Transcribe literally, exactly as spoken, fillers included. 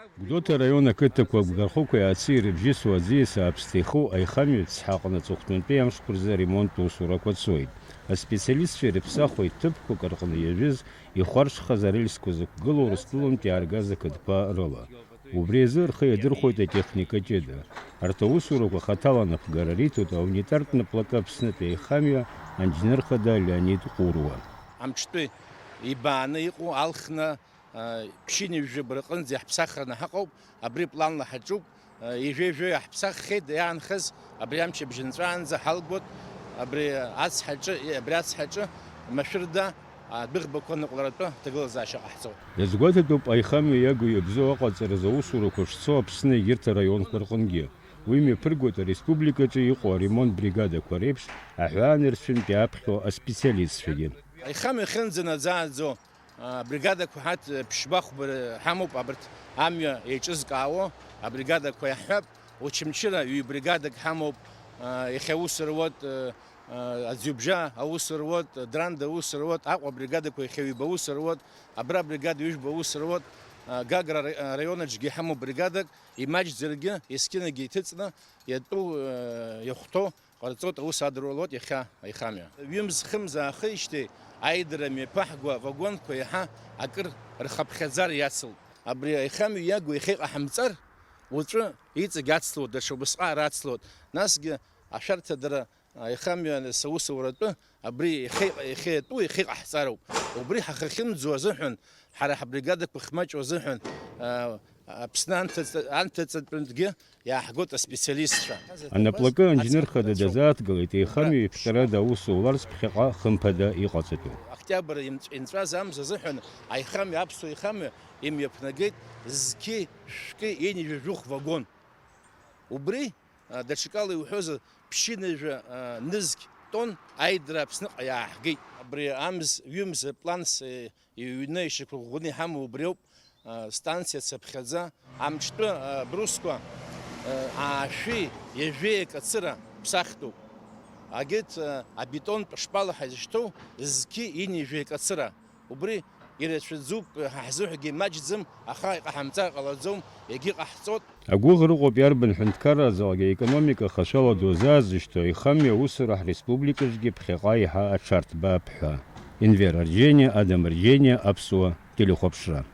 Гәдоуҭа араион ақыҭақәа Гәдоуҭа Ахәыхәеи Аци рыбжьысуа аӡиас ааԥсҭа иху аихамҩа цҳаҟны аҵыхәтәантәи амшқәа рзы аремонт усурақәа цоит. Аспециалистцәа ирыԥсахуа иҭыԥқәак рҟны иажәыз, ихәарҽхаз арельсқәа зықәгылоу Урыстәылантә иааргаз ақыдқәа рыла. Убри азы рхы иадырхәоит атехника ҷыда. Арҭ аусурақәа хаҭала анапхгара риҭоит аунитартә наплакы Аԥснытәи аихамҩа анџьныр хада Леонид Ҟәыруа. Амҿтәы ибааны иҟоу алхны, а, ԥшьынҩажәи жәаба рҟынӡа иаҳԥсахраны ҳаҟоуп, абри планла ҳаҿуп, а, ижәеижәеи иаҳԥсаххьеит, иаанхаз абри амчыбжь нҵәаанӡа ҳалгоит, абри ацҳаҿы, абри ацҳаҿы машәырда адәыӷбақәа ныҟәларатәы ҭагылазаашьа ҟаҳҵоит. Иазгәаҭатәуп аихамҩа иагу иабзоу аҟаҵаразы аусурақәа шцо Аԥсны егьырҭ араионқәа рҟынгьы. Уи мҩаԥыргоит ареспубликаҿы иҟоу аремонт бригадақәа реиԥш аҳәаанырцәынтә иааԥхьо аспециалистцәагьы. Аихамҩа ахьынӡанаӡааӡо, а, бригадақәа ҳаҭ-, ԥшьба-хәба ҳамоуп, абарҭ амҩа еиҿызкаауа абригадақәа иаҳҳәап. Очамчыра ҩ-бригадак ҳамоуп, а, иахьа аус руеит, а, а, аӡҩыбжьа аус руеит, Дранда аус руеит, Аҟәа бригадақәа иахьа ҩба аус руеит, абра бригада ҩажәба аус руеит, а, Гагра ра-, раион аҿгьы ҳамоуп бригадак, имаҷӡаргьы, есқьынагьы иҭыҵны иатәу, а, иахәҭоу ҟарҵоит, аус адыруалоит иахьа аихамҩа. Ҩымз-хымз аахижьҭеи аидара мҩаԥаҳго авагонқәа иаҳа акыр рхыԥхьаӡара иацлт. Абри аихамҩа иагу иахьа иҟаҳамҵар, уаҵәы иҵегь ацлоит, даҽа убасҟак ацлоит. Насгьы ашәарҭадара аихамҩа ас аусуратәы абри иахьа, иахьа иатәу иахьа иҟаҳҵароуп. Убри ҳахьахьымӡо азыҳәан, ҳара ҳабригадақәа ахьмаҷу азыҳәан, а, Аԥсны анҭыҵ-, анҭыҵтәантәгьы иааҳгоит аспециалистцәа. Анаплакы анџьныр хада дазааҭгылеит, еихамҩа иԥҟарада аус уларц ԥхьаҟа хымԥада иҟаҵатәу. Октиабр имҵ-, инҵәаз амза азыҳәан аихамҩа, аԥсуа еихамҩа имҩаԥнагеит зқьи шәки ҩынҩажәи жәохә вагон. Убри, а, даҽакала иуҳәозар, ԥшьынҩажәи, а, нызқь тонн аидара Аԥсныҟа иааҳгеит. Абри амз, ҩымз планс, е, Иҩны ишьақәырӷәӷәаны иҳамоу убриоуп, а, станциа цыԥхьаӡа, амҿтәы, а, брусқәа, а, аашәи ҩажәеи акацыра ԥсахтәуп. Агьырҭ, а, абетонтә шпала ҳазышьҭоу зқьи ҩынҩажәи акацыра. Убри ирацәаӡоуп, ҳа ҳзыҳәагьы имаҷӡам, аха иҟаҳамҵар ҟалаӡом, егьыҟаҳҵоит. Агәыӷра ыҟоуп иарбан ҳәынҭқарразаалак аекономика хашәала дозаазышьҭуа аихамҩа аусура ҳреспубликаҿгьы ԥхьаҟа еиҳа аҽарҭбаап ҳәа. Енвер Арџьениа, Адам Арџьениа, Аԥсуа телехәаԥшра.